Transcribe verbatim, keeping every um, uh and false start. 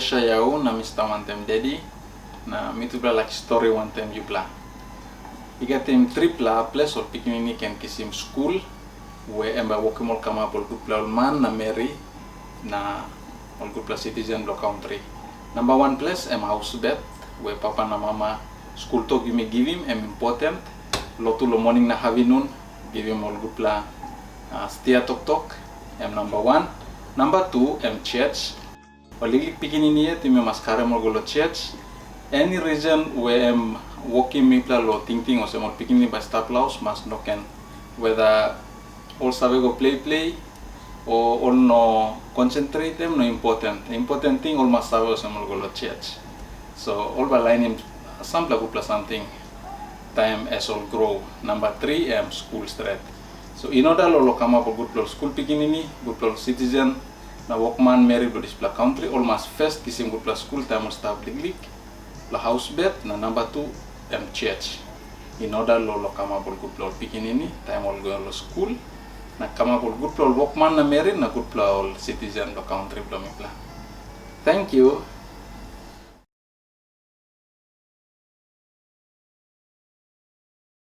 Shayau na mi stap wantaim dedi, na mitupela laik stori wantaim yupela. I gat tripela ples ol pikinini ken kisim skul, we em bai wokim ol kamap ol gutpela ol man na meri, na ol gutpela sitisen bilong kantri. Namba wan ples em haus bet, we papa na mama skul tok yumi givim em impoten. Lotu long moning na havinun, givim ol gutpela uh, stia toktok, em namba wan. Namba tu em church. Ol liklik pikinini yet yumi mas karim ol go long church. Any reason we em wokim mipela long tingting olsem ol pikinini bai stap laus mas no ken, whether ol save go play play o ol no concentrate, em no important. Important thing ol mas save olsem ol go long church. So ol bai lainim sampela gutpela samting taim as ol grow. Namba tri em skul stret. So in order lo lo kamap ol gutpela ol skul pikinini, gutpela ol citizen, na wokman meri bilong dispela kantri, ol mas first kisim gutpela skul taim ol stap liklik, long haus bet, na namba tu em church. In order lo lo kamap ol gutpela ol pikinini taim ol go long skul, na kamap ol gutpela ol wokman na meri na gutpela ol citizen bilong kantri bilong mipela. Thank you.